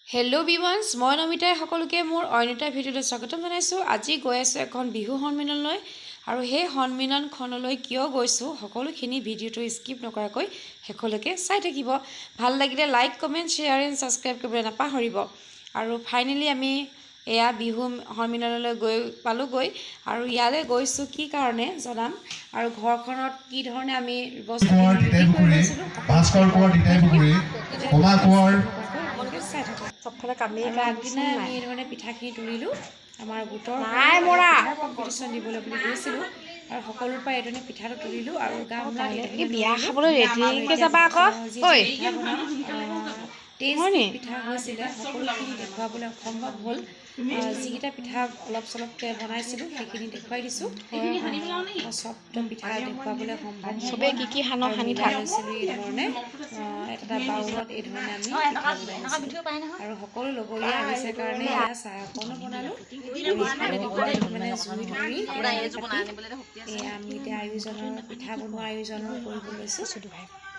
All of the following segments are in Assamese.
হেল্ল' এভৰিৱান, মই নমিতাই সকলোকে মোৰ অন্য এটা ভিডিঅ'লৈ স্বাগতম জনাইছোঁ। আজি গৈ আছোঁ এখন বিহু সন্মিলনলৈ আৰু সেই সন্মিলনখনলৈ কিয় গৈছোঁ, সকলোখিনি ভিডিঅ'টো স্কিপ নকৰাকৈ শেষলৈকে চাই থাকিব। ভাল লাগিলে like, comment, share and subscribe কৰিবলৈ নাপাহৰিব। আৰু ফাইনেলি আমি এয়া বিহু সন্মিলনলৈ গৈ পালোগৈ আৰু ইয়ালৈ গৈছোঁ কি কাৰণে জনাম আৰু ঘৰখনত কি ধৰণে আমি কোঁৱৰ বস্তুখিনি দিতাই ৰেডি কৰি পুখুৰী লৈছিলোঁ। ভাস্কৰ কোঁৱৰ দিতাই পুখুৰী, উমা কোঁৱৰ। আপোনালোকে চাই থাকক। চবফালে কামেই আৰু কাম। আগদিনাই আমি এইধৰণে পিঠাখিনি তুলিলোঁ। আমাৰ গোটৰ নাই মৰা। পিঠা কম্পিটিশ্যন দিবলৈ বুলি গৈছিলোঁ আৰু সকলোৰ পৰা এইধৰণে পিঠাটো তুলিলোঁ আৰু গামলাত এই এইধৰণে বিয়া তুলিলোঁ। খাবলৈ ৰেডিকে যাবা আকৌ। যি ঐ যি পিঠা বনাম, 23 হয় নি? পিঠা হৈছিলে, সকলোখিনি দেখুৱাবলৈ অসম্ভৱ হ'ল। যিকেইটা পিঠা অলপ চলপকৈ বনাইছিলোঁ, সেইখিনি দেখুৱাই দিছোঁ। চবটো পিঠা দেখুৱাবলৈ সম্ভৱ চবেই কি কি সান আৰু সানি মিলাই থাক। লৈছিলোঁ এইধৰণে। এটা এটা বাউলত এইধৰণে আমি পিঠা বনাইছিলোঁ আৰু সকলো লগৰীয়া আহিছে কাৰণে এয়া চাহ অকণো বনালোঁ আৰু এইফালে মানে জুই ধৰি কেৰাহী পাতি এয়া আমি এতিয়া আয়োজনৰ, পিঠা বনোৱা আয়োজনো কৰিব লৈছোঁ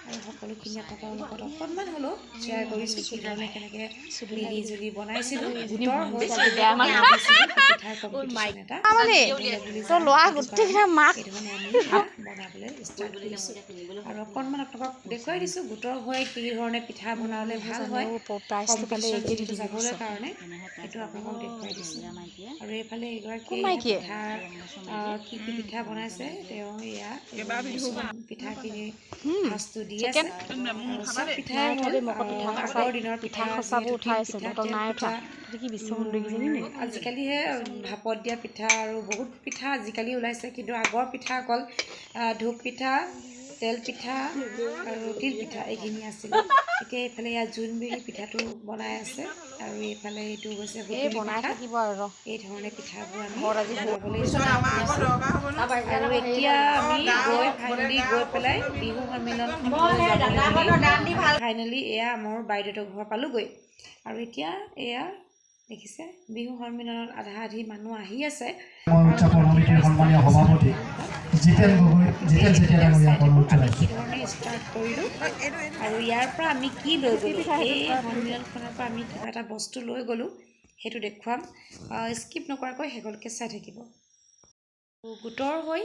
আৰু সকলোখিনি আপোনালোকৰ লগত অকণমান হ'লেও শ্বেয়াৰ কৰিছোঁ, কি ধৰণে কেনেকৈ মিলি জুলি বনাইছিলোঁ। গোটৰ হৈ বেয়া মানুহ। পিঠাৰ কম্পিটিশ্যন এটা মানে বুলি তই ল'ৰা গোটেইকেইটা মাক এইধৰণে আমি বনাবলৈ ষ্টাৰ্ট কৰিছোঁ আৰু অকণমান আপোনালোকক দেখুৱাই দিছোঁ, গোটৰ হৈ কি ধৰণে পিঠা বনালে ভাল হয়। প্ৰাইজটো পালে কম্পিটিশ্যন একে দি যিহেতু দিবি। যাবলৈ কাৰণে সেইটো আপোনালোকক দেখুৱাই দিছোঁ। আৰু এইফালে এগৰাকী কোন মাইকীয়ে? পিঠা কি কি পিঠা বনাইছে, তেওঁ এয়া পিঠাখিনি ভাজটো দি আছে আৰু চব পিঠাই নাই উঠা হ'ল দেই, মই আকৌ পিঠা সঁচা আগৰ দিনৰ পিঠা পিঠা সঁচাবোৰ যিহেতু উঠাই তিল আছোঁ। পিঠা, তহঁতক তেল নাই উঠা। পিঠা। তহঁতি কি বিশ্ব সুন্দৰীকেইজনী নি? আজিকালিহে ভাপত দিয়া পিঠা আৰু বহুত পিঠা আজিকালি ওলাইছে, কিন্তু আগৰ পিঠা অকল ধূপ পিঠা, তেল পিঠা আৰু তিল পিঠা এইখিনি আছিলে। এতিয়া এইফালে ইয়াত জোনবিৰি পিঠাটো বনাই আছে আৰু এইফালে এইটো হৈছে এই সুতুলি বনাই পিঠা। থাকিব আৰু ৰ। এই ধৰণে পিঠাবোৰ আমি ঘৰত আজি বনাবলৈ ষ্টাৰ্ট কৰিছোঁ আৰু এতিয়া আমি গৈ ফাইনেলি গৈ পেলাই বিহু সন্মিলনখনলৈ যাবলৈ বুলি ফাইনেলি এয়া মোৰ বাইদেউহঁতৰ ঘৰ পালোগৈ। আৰু এতিয়া এয়া দেখিছে, বিহু সন্মিলনত আধা আধি মানুহ আহি আছে। উদযাপন সমিতিৰ সন্মানীয় সভাপতি জিতেন গগৈ, জিতেন চেতিয়া ডাঙৰীয়াক অনুৰোধ আমি জনাইছোঁ। কি ধৰণে ষ্টাৰ্ট কৰিলোঁ আৰু ইয়াৰ পৰা আমি কি লৈ গ'লোঁ, এই সন্মিলনখনৰ পৰা আমি কিবা এটা বস্তু লৈ গ'লোঁ, সেইটো দেখুৱাম। স্কিপ নকৰাকৈ শেষলৈকে চাই থাকিব। গোটৰ হৈ,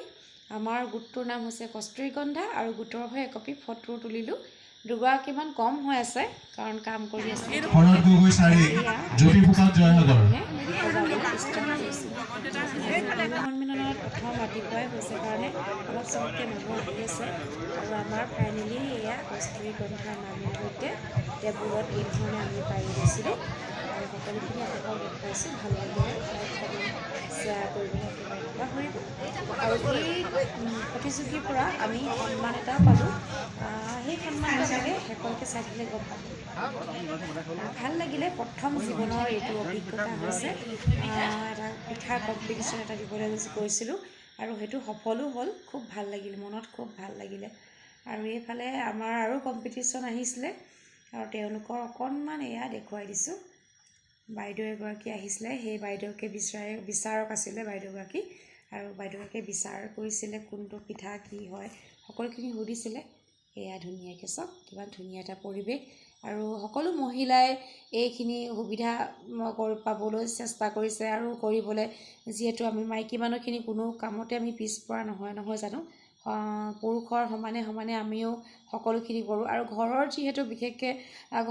আমাৰ গোটটোৰ নাম হৈছে কস্তুৰীগন্ধা আৰু গোটৰ হৈ একপি ফটো তুলিলোঁ। দুগৰাকীমান কম হৈ আছে, কাৰণ কাম কৰি আছে। শৰৎ গগৈ 4, জ্যোতি ফুকন জয়সাগৰ। বিহু সন্মিলনত প্ৰথম ৰাতিপুৱাই হৈছে কাৰণে অলপ চলপকৈ মানুহ আহি আছে আৰু আমাৰ ফাইনেলি এয়া কস্তুৰীগন্ধাৰ নামৰ সৈতে টেবুলত এই ধৰণে আমি পাৰি গৈছিলোঁ আৰু সকলোখিনি আপোনালোকক দেখুৱাইছোঁ। ভাল লাগিলে লাইক, কমেণ্ট, শ্বেয়াৰ কৰিবলৈ একেবাৰে নাপাহৰিব। আৰু এই প্ৰতিযোগীৰ পৰা আমি সন্মান এটাও পালোঁ। সেই সন্মানটো চাগে শেষলৈকে চাই থাকিলে গম পাব। ভাল লাগিলে। প্ৰথম জীৱনৰ এইটো অভিজ্ঞতা হৈছে। এটা পিঠাৰ কম্পিটিশ্যন এটা দিবলৈ গৈছিলোঁ আৰু সেইটো সফলো হ'ল। খুব ভাল লাগিল, মনত খুব ভাল লাগিলে। আৰু এইফালে আমাৰ আৰু কম্পিটিশ্যন আহিছিলে আৰু তেওঁলোকৰ অকণমান এয়া দেখুৱাই দিছোঁ। বাইদেউ এগৰাকী আহিছিলে, সেই বাইদেউকে বিচাৰে, বিচাৰক আছিলে বাইদেউগৰাকী আৰু বাইদেউগৰাকীয়ে বিচাৰ কৰিছিলে, কোনটো পিঠা কি হয় সকলোখিনি সুধিছিলে। এয়া ধুনীয়াকৈ চাওক, কিমান ধুনীয়া এটা পৰিৱেশ আৰু সকলো মহিলাই এইখিনি সুবিধা পাবলৈ চেষ্টা কৰিছে আৰু কৰিবলৈ, যিহেতু আমি মাইকী মানুহখিনি কোনো কামতে আমি পিছপৰা নহয়, নহয় জানো? পুৰুষৰ সমানে সমানে আমিও সকলোখিনি কৰোঁ আৰু ঘৰৰ যিহেতু বিশেষকৈ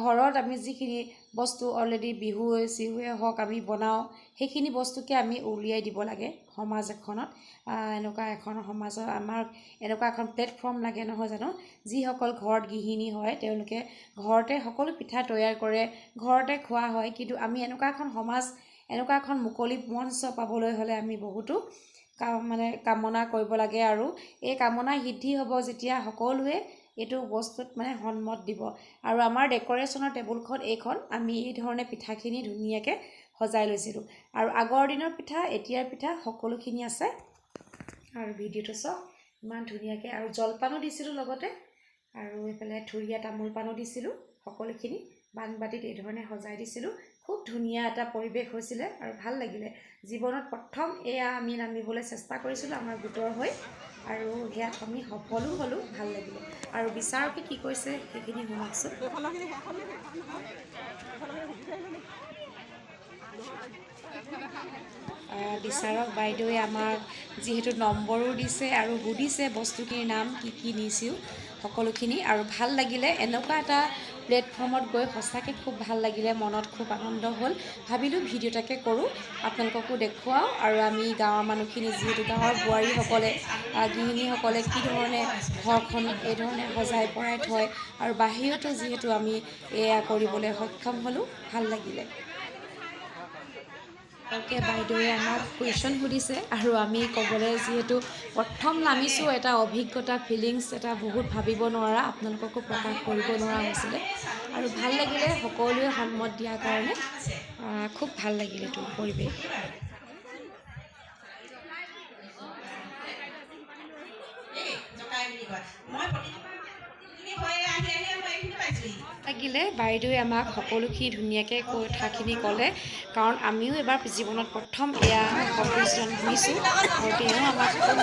ঘৰত আমি যিখিনি বস্তু অলৰেডি বিহুৱে চিহুৱে হওক আমি বনাওঁ, সেইখিনি বস্তুকে আমি উলিয়াই দিব লাগে সমাজ এখনত। এনেকুৱা এখন সমাজত আমাক এনেকুৱা এখন প্লেটফৰ্ম লাগে, নহয় জানো? যিসকল ঘৰত গৃহিণী হয়, তেওঁলোকে ঘৰতে সকলো পিঠা তৈয়াৰ কৰে, ঘৰতে খোৱা হয়, কিন্তু আমি এনেকুৱা এখন সমাজ, এনেকুৱা এখন মুকলি মঞ্চ পাবলৈ হ'লে আমি বহুতো কাম মানে কামনা কৰিব লাগে আৰু এই কামনা সিদ্ধি হ'ব যেতিয়া সকলোৱে এইটো বস্তুত মানে সন্মত দিব। আৰু আমাৰ ডেক'ৰেশ্যনৰ টেবুলখন এইখন, আমি এই ধৰণে পিঠাখিনি ধুনীয়াকৈ সজাই লৈছিলোঁ আৰু আগৰ দিনৰ পিঠা, এতিয়াৰ পিঠা সকলোখিনি আছে। আৰু ভিডিঅ'টো চাওক ইমান ধুনীয়াকৈ। আৰু জলপানো দিছিলোঁ লগতে আৰু এইফালে থুৰীয়া তামোল পাণো দিছিলোঁ। সকলোখিনি বানবাটিত এই ধৰণে সজাই দিছিলোঁ। খুব ধুনীয়া এটা পৰিৱেশ হৈছিলে আৰু ভাল লাগিলে। জীৱনত প্ৰথম এয়া আমি নামিবলৈ চেষ্টা কৰিছিলোঁ আমাৰ গোটৰ হৈ। আৰু সেয়াত আমি সফলো হ'লোঁ, ভাল লাগিলে। আৰু বিচাৰকে কি কৈছে সেইখিনি শুনকচোন। বিচাৰক বাইদেৱে আমাক যিহেতু নম্বৰো দিছে আৰু সুধিছে বস্তুখিনিৰ নাম কি কি নিছোঁ সকলোখিনি, আৰু ভাল লাগিলে। এনেকুৱা এটা প্লেটফৰ্মত গৈ সঁচাকৈ খুব ভাল লাগিলে, মনত খুব আনন্দ হ'ল। ভাবিলোঁ ভিডিঅ' এটাকে কৰোঁ, আপোনালোককো দেখুৱাওঁ। আৰু আমি গাঁৱৰ মানুহখিনি, যিহেতু গাঁৱৰ বোৱাৰীসকলে, গৃহিণীসকলে কি ধৰণে ঘৰখন এইধৰণে সজাই পৰাই থয়, আৰু বাহিৰতো যিহেতু আমি এয়া কৰিবলৈ সক্ষম হ'লোঁ, ভাল লাগিলে। বাইদেৱে আমাক কুৱেশ্যন সুধিছে আৰু আমি ক'বলৈ যিহেতু প্ৰথম নামিছোঁ, এটা অভিজ্ঞতা, ফিলিংছ এটা বহুত ভাবিব নোৱাৰা, আপোনালোককো প্ৰকাশ কৰিব নোৱাৰা হৈছিলে। আৰু ভাল লাগিলে সকলোৱে সন্মত দিয়াৰ কাৰণে, খুব ভাল লাগিলে এইটো পৰিৱেশ। লাগিলে বাইদেৱে আমাক সকলোখিনি ধুনীয়াকৈ কথাখিনি ক'লে, কাৰণ আমিও এবাৰ জীৱনত প্ৰথম এয়া কম্পিটিশ্যন শুনিছোঁ আৰু তেওঁ আমাক খুব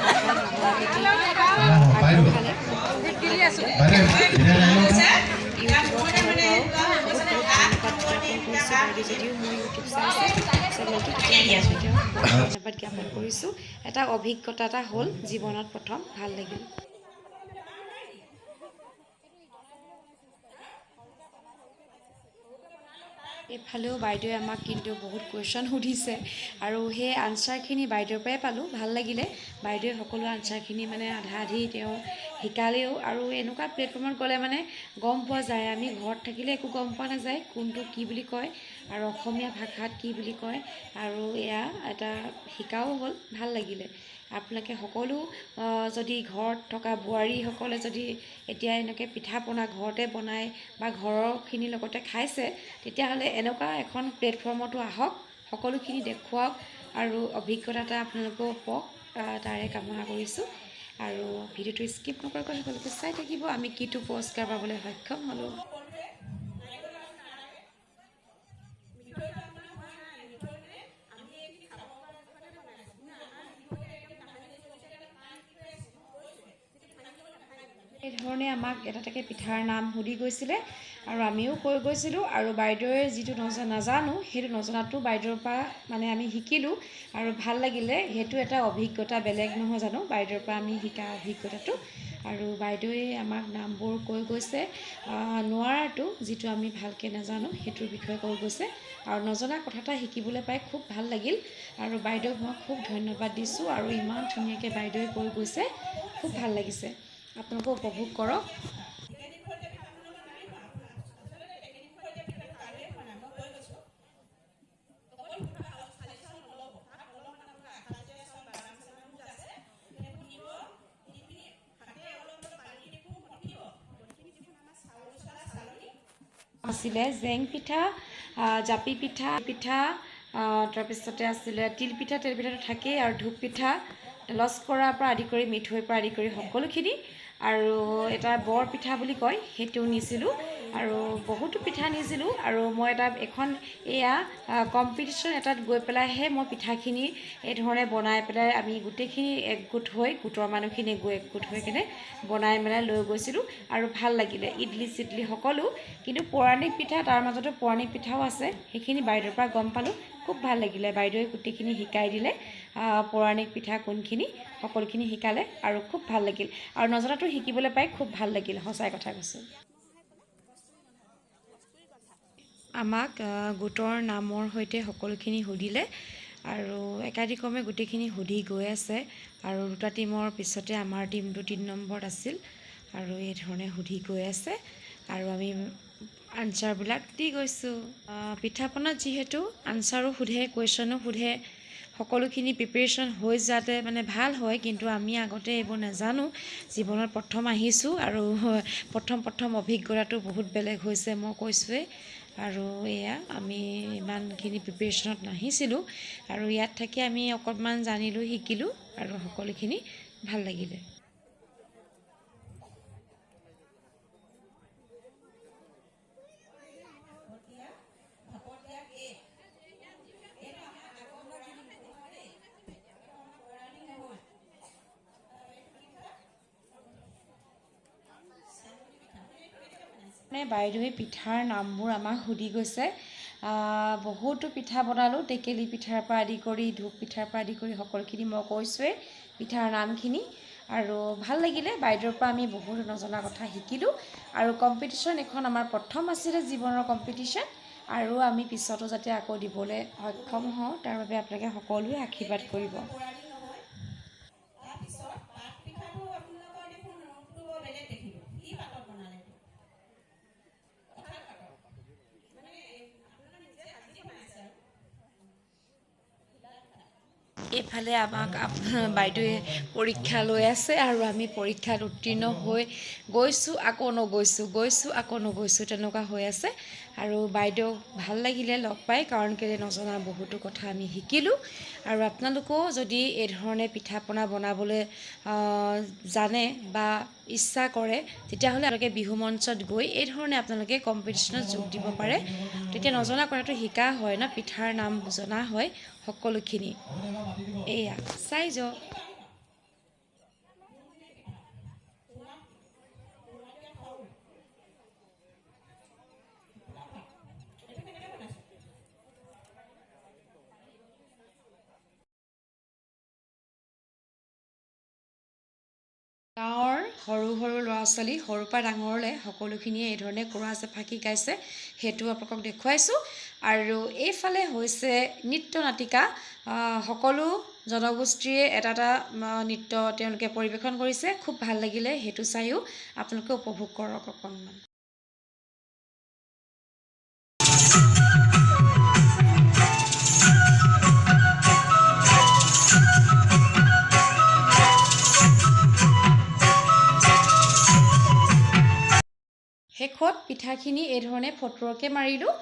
আগবঢ়ালে। ইউটিউবৰ ফালৰ পৰাও বহুত বহুত ধন্যবাদ জ্ঞাপন কৰিছোঁ বাইদেউ, যদিও মোৰ ইউটিউব চাইছে চেনেলটো, তেতিয়াহ'লে তেওঁ ধন্যবাদ জ্ঞাপন কৰিছোঁ। এটা অভিজ্ঞতা এটা হ'ল জীৱনত প্ৰথম, ভাল লাগিল। এইফালেও বাইদেৱে আমাক কিন্তু বহুত কুৱেশ্যন সুধিছে আৰু সেই আনচাৰখিনি বাইদেউৰ পৰাই পালোঁ, ভাল লাগিলে। বাইদেৱে সকলো আনচাৰখিনি মানে আধা আধি তেওঁ শিকালেও। আৰু এনেকুৱা প্লেটফৰ্মত গ'লে মানে গম পোৱা যায়, আমি ঘৰত থাকিলে একো গম পোৱা নাযায় কোনটো কি বুলি কয় আৰু অসমীয়া ভাষাত কি বুলি কয়, আৰু এয়া এটা শিকাও হ'ল, ভাল লাগিলে। আপোনালোকে সকলো যদি ঘৰত থকা বোৱাৰীসকলে যদি এতিয়া এনেকৈ পিঠা পনা ঘৰতে বনায় বা ঘৰৰখিনিৰ লগতে খাইছে, তেতিয়াহ'লে এনেকুৱা এখন প্লেটফৰ্মতো আহক, সকলোখিনি দেখুৱাওক আৰু অভিজ্ঞতা এটা আপোনালোকেও পাওক, তাৰে কামনা কৰিছোঁ। আৰু ভিডিঅ'টো স্কিপ নকৰাকৈ সকলোকে চাই থাকিব, আমি কিটো পুৰস্কাৰ পাবলৈ সক্ষম হ'লোঁ। এইধৰণে আমাক এটা এটাকৈ পিঠাৰ নাম সুধি গৈছিলে আৰু আমিও কৈ গৈছিলোঁ। আৰু বাইদেৱে যিটো নাজানো সেইটো নজনাটো বাইদেউৰ পৰা মানে আমি শিকিলোঁ আৰু ভাল লাগিলে। সেইটো এটা অভিজ্ঞতা বেলেগ নহয় জানো, বাইদেউৰ পৰা আমি শিকা অভিজ্ঞতাটো। আৰু বাইদেৱে আমাক নামবোৰ কৈ গৈছে, নোৱাৰাটো যিটো আমি ভালকৈ নাজানো সেইটোৰ বিষয়ে কৈ গৈছে, আৰু নজনা কথা এটা শিকিবলৈ পাই খুব ভাল লাগিল। আৰু বাইদেউক মই খুব ধন্যবাদ দিছোঁ, আৰু ইমান ধুনীয়াকৈ বাইদেৱে কৈ গৈছে, খুব ভাল লাগিছে। আপোনালোকে উপভোগ কৰক। আছিলে জেং পিঠা, জাপি পিঠা, পিঠা, তাৰপিছতে আছিলে তিল পিঠা, তেল পিঠাটো থাকেই, আৰু ধূপ পিঠা, লস্কৰাৰ পৰা আদি কৰি মিঠৈৰ পৰা আদি কৰি সকলোখিনি, আৰু এটা বৰ পিঠা বুলি কয় সেইটো নিছিলোঁ, আৰু বহুতো পিঠা নিছিলোঁ। আৰু মই এটা এখন এয়া কম্পিটিশ্যন এটাত গৈ পেলাইহে মই পিঠাখিনি এই ধৰণে বনাই পেলাই আমি গোটেইখিনি একগোট হৈ, গোটৰ মানুহখিনি গৈ একগোট হৈ কেনে বনাই মেলাই লৈ গৈছিলোঁ আৰু ভাল লাগিলে। ইডলি চিডলি সকলো, কিন্তু পৌৰাণিক পিঠা, তাৰ মাজতো পৌৰাণিক পিঠাও আছে, সেইখিনি বাইদেউৰ পৰা গম পালোঁ, খুব ভাল লাগিলে। বাইদেৱে গোটেইখিনি শিকাই দিলে, পৌৰাণিক পিঠা কোনখিনি সকলোখিনি শিকালে আৰু খুব ভাল লাগিল। আৰু নজনাটো শিকিবলৈ পাই খুব ভাল লাগিল, সঁচাই কথা কৈছোঁ। আমাক গোটৰ নামৰ সৈতে সকলোখিনি সুধিলে আৰু একাদিক্ৰমে গোটেইখিনি সুধি গৈ আছে। আৰু দুটা টীমৰ পিছতে আমাৰ টীমটো 3 নম্বৰত আছিল, আৰু এই ধৰণে সুধি গৈ আছে আৰু আমি আনচাৰবিলাক দি গৈছোঁ। পিঠা পনাত যিহেতু আনচাৰো সোধে, কুৱেশ্যনো সোধে, সকলোখিনি প্ৰিপেৰেশ্যন হৈ যাতে মানে ভাল হয়। কিন্তু আমি আগতে এইবোৰ নাজানো, জীৱনত প্ৰথম আহিছোঁ আৰু প্ৰথম প্ৰথম অভিজ্ঞতাটো বহুত বেলেগ হৈছে, মই কৈছোঁৱেই। আৰু এয়া আমি ইমানখিনি প্ৰিপেৰেশ্যনত নাহিছিলোঁ আৰু ইয়াত থাকি আমি অকণমান জানিলোঁ, শিকিলোঁ আৰু সকলোখিনি ভাল লাগিলে। এইধৰণে বাইদেৱে পিঠাৰ নামবোৰ আমাক সুধি গৈছে। বহুতো পিঠা বনালোঁ, টেকেলি পিঠাৰ পৰা আদি কৰি ধূপ পিঠাৰ পৰা আদি কৰি সকলোখিনি মই কৈছোঁৱেই পিঠাৰ নামখিনি। আৰু ভাল লাগিলে, বাইদেউৰ পৰা আমি বহুত নজনা কথা শিকিলোঁ। আৰু কম্পিটিশ্যন এখন আমাৰ প্ৰথম আছিলে জীৱনৰ কম্পিটিশ্যন, আৰু আমি পিছতো যাতে আকৌ দিবলৈ সক্ষম হওঁ তাৰ বাবে আপোনালোকে সকলোৱে আশীৰ্বাদ কৰিব। এইফালে আমাক বাইদেৱে পৰীক্ষা লৈ আছে আৰু আমি পৰীক্ষাত উত্তীৰ্ণ হৈ গৈছোঁ, আকৌ নগৈছোঁ, গৈছোঁ আকৌ নগৈছোঁ, তেনেকুৱা হৈ আছে। আৰু বাইদেউক ভাল লাগিলে লগ পাই, কাৰণ কেলৈ নজনা বহুতো কথা আমি শিকিলোঁ। আৰু আপোনালোকেও যদি এই ধৰণে পিঠা পনা বনাবলৈ জানে বা ইচ্ছা কৰে, তেতিয়াহ'লে আপোনালোকে বিহু মঞ্চত গৈ এই ধৰণে আপোনালোকে কম্পিটিশ্যনত যোগ দিব পাৰে। তেতিয়া নজনা কথাটো শিকা হয় ন, পিঠাৰ নাম জনা হয় সকলোখিনি। এয়া চাই যাওক। গাঁৱৰ সৰু সৰু ল'ৰা ছোৱালী সৰুৰ পৰা ডাঙৰলৈ সকলোখিনিয়ে এই ধৰণে কোৰাছ এফাঁকি গাইছে, সেইটো আপোনালোকক দেখুৱাইছোঁ। আৰু এইফালে হৈছে নৃত্য নাটিকা, সকলো জনগোষ্ঠীয়ে এটা এটা নৃত্য তেওঁলোকে পৰিৱেশন কৰিছে। খুব ভাল লাগিলে সেইটো চাইও, আপোনালোকে উপভোগ কৰক অকণমান। শেষত পিঠাখিনি এই ধৰণে ফটোৰকৈ মাৰিলোঁ।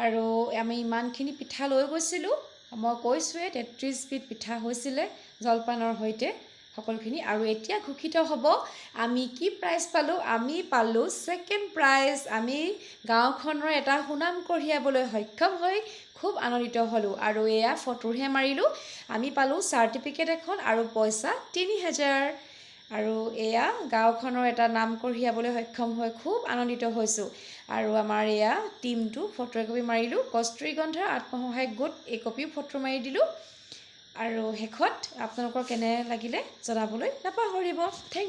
আৰু আমি ইমানখিনি পিঠা লৈ গৈছিলোঁ, মই কৈছোঁৱেই 33বিধ পিঠা হৈছিলে জলপানৰ সৈতে সকলোখিনি। আৰু এতিয়া ঘোষিত হ'ব আমি কি প্ৰাইজ পালোঁ। আমি পালোঁ ছেকেণ্ড প্ৰাইজ। আমি গাঁওখনৰ এটা সুনাম কঢ়িয়াবলৈ সক্ষম হৈ খুব আনন্দিত হ'লোঁ। আৰু এয়া ফটোহে মাৰিলোঁ। আমি পালোঁ চাৰ্টিফিকেট এখন আৰু পইচা 3000। আৰু এয়া গাঁওখনৰ এটা নাম কঢ়িয়াবলৈ সক্ষম হৈ খুব আনন্দিত হৈছোঁ। আৰু আমাৰ এয়া টীমটো ফটো একপি মাৰিলোঁ, কস্তুৰীগন্ধাৰ আত্মসহায়ক গোট একপিও ফটো মাৰি দিলোঁ। আৰু শেষত আপোনালোকৰ কেনে লাগিলে জনাবলৈ নাপাহৰিব। Thank